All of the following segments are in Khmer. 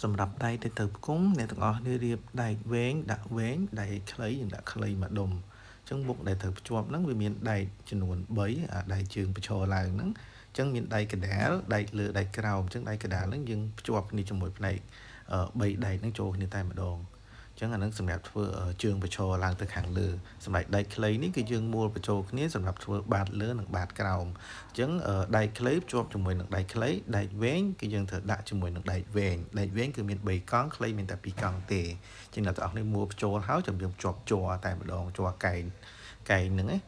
សម្រាប់ដែកដែលត្រូវផ្គុំអ្នកទាំងអស់គ្នារៀបដែកវែងដាក់វែងដែកខ្លីយើងដាក់ខ្លីមួយដុំអញ្ចឹងមុខដែលត្រូវភ្ជាប់ហ្នឹងវាមានដែកចំនួន3អាដែកជើងបញ្ឈរឡើងហ្នឹងអញ្ចឹងមានដែកកណ្ដាលដែកលើដែកក្រោមអញ្ចឹងដែកកណ្ដាលហ្នឹងយើងភ្ជាប់គ្នាជាមួយផ្នែក3ដែកហ្នឹងចូលគ្នាតែម្ដងអញ្ចឹងអាហ្នឹងសម្រាប់ធ្វើជើងបញ្ឈរឡើងទៅខាងលើសម្រាប់ដែកខ្លីនេះគឺយើងមួលបញ្ចូលគ្នាសម្រាប់ធ្វើបាតលើនិងបាតក្រោមអញ្ចឹងដែកខ្លីភ្ជាប់ជាមួយនឹងដែកខ្លីដែកវែងគឺយើងត្រូវដាក់ជាមួយនឹងដែកវែងដែកវែងគឺមាន3កង់ខ្លីមានតែ2កង់ទេអញ្ចឹងអ្នកទាំងអស់គ្នាមួលបញ្ចូលហើយចាំយើងភ្ជាប់ជ័រតែម្ដងជ័រកែងកែងហ្នឹងណា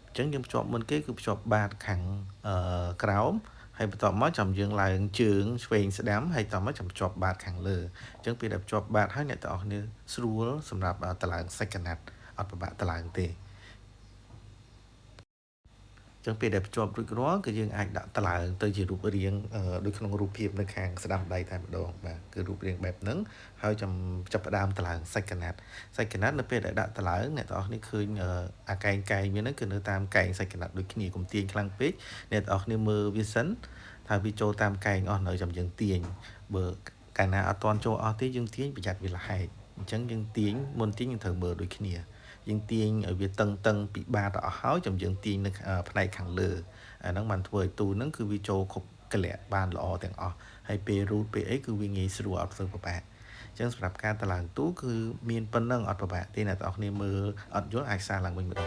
អញ្ចឹងយើងភ្ជាប់មុនគេគឺភ្ជាប់បាតខាងក្រោមហើយបន្ទាប់មកចាំយើងឡើងជើងឆ្វេងស្ដាំហើយតមកចាំភ្ជាប់បាតខាងលើអញ្ចឹងពេលដែលភ្ជាប់បាតហើយអ្នកទាំងអស់គ្នាស្រួលសម្រាប់តឡើងសាច់កណាត់អត់ពិបាកតឡើងទេចឹងពេលដែលភ្ជាប់រួចរាល់គឺយើងអាចដាក់តឡើងទៅជារូបរាងដូចក្នុងរូបភាពនៅខាងស្ដាំដៃតែម្ដងបាទគឺរូបរាងបែបហ្នឹងហើយចាំចាប់ផ្ដើមតឡើងសាច់កណាត់សាច់កណាត់នៅពេលដែលដាក់តឡើងអ្នកទាំងអស់គ្នាឃើញអាកែងកែងវាហ្នឹងគឺនៅតាមកែងសាច់កណាត់ដូចគ្នាកុំទាញខ្លាំងពេកអ្នកទាំងអស់គ្នាមើលវាសិនថាវាចូលតាមកែងអស់នៅចាំយើងទាញបើកាលណាអត់ទាន់ចូលអស់ទេយើងទាញប្រយ័ត្នវាលហែកអញ្ចឹងយើងទាញមុនទាញយើងត្រូវមើលដូចគ្នាយើងទាញឲ្យវាតឹងតឹងពីបាតទៅអស់ហើយចាំយើងទាញនៅផ្នែកខាងលើអាហ្នឹងបានធ្វើឲ្យទូហ្នឹងគឺវាចូលគ្រប់កលៈបានល្អទាំងអស់ហើយពេលរូតពេលអីគឺវាងាយស្រួលអត់ធ្វើពិបាកអញ្ចឹងសម្រាប់ការតឡើងទូគឺមានប៉ុណ្ណឹងអត់ពិបាកទេអ្នកទាំងអស់គ្នាមើលអត់យល់អាចសារឡើងវិញម្ដង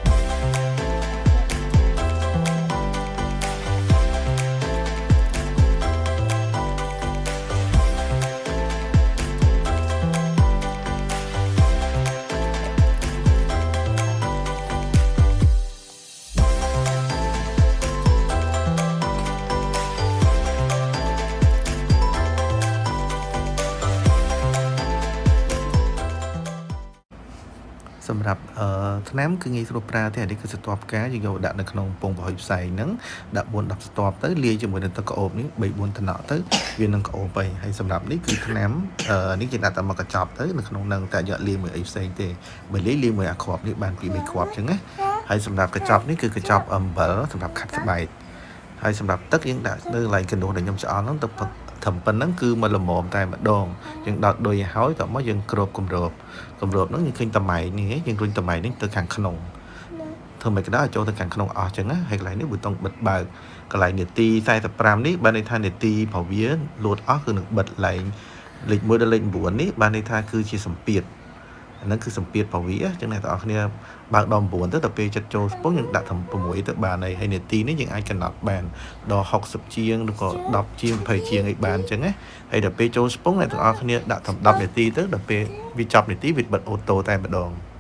សម្រាប់ថ្នាំគឺងាយស្រួលប្រើទេអានេះគឺស្រទាប់ផ្កាយើងយកដាក់នៅក្នុងពងប្រហុយផ្សែងហ្នឹងដាក់4 10ស្រទាប់ទៅលាយជាមួយនឹងទឹកក្រអូបនេះ3 4តំណក់ទៅវានឹងក្រអូបไปហើយសម្រាប់នេះគឺថ្នាំនេះគេដាក់តែមកកញ្ចប់ទៅនៅក្នុងហ្នឹងតែយកលាយមួយអីផ្សេងទេបើលាយលាយមួយអាគ្រាប់នេះបាន2 3គ្រាប់ចឹងណាហើយសម្រាប់កញ្ចប់នេះគឺកញ្ចប់អំបិលសម្រាប់ខាត់ស្បែកហើយសម្រាប់ទឹកយើងដាក់នៅកន្លែងកណ្ដុះដែលខ្ញុំឆ្អល់ហ្នឹងទៅផឹកត្រឹមប៉ុណ្្នឹងគឺមកល្មមតែម្ដងយើងដោតដុយឲ្យហើយតមកយើងគ្របគម្របគម្របហ្នឹងយើងឃើញតម៉ែងនេះយើងរុញតម៉ែងនេះទៅខាងក្នុងធ្វើមិនក៏ដោយឲ្យចូលទៅខាងក្នុងអស់ចឹងណាហើយកន្លែងនេះប៊ូតុងបិទបើកកន្លែងនាទី45នេះបានន័យថានាទីរបស់វាលួតអស់គឺនឹងបិទឡើងលេខ1ដល់លេខ9នេះបានន័យថាគឺជាសម្ពាធអាហ្នឹងគឺសម្ពាធរបស់វាអញ្ចឹងអ្នកទាំងអស់គ្នាបើកដល់9ទៅដល់ពេលចិត្តចូលស្ពងយើងដាក់ត្រឹម6ទៅបានហើយហើយនាទីនេះយើងអាចកំណត់បានដល់60ជាងឬក៏10ជាង20ជាងអីបានអញ្ចឹងណាហើយដល់ពេលចូលស្ពងអ្នកទាំងអស់គ្នាដាក់ត្រឹម10នាទីទៅដល់ពេលវាចប់នាទីវាបិទ auto តែម្ដង។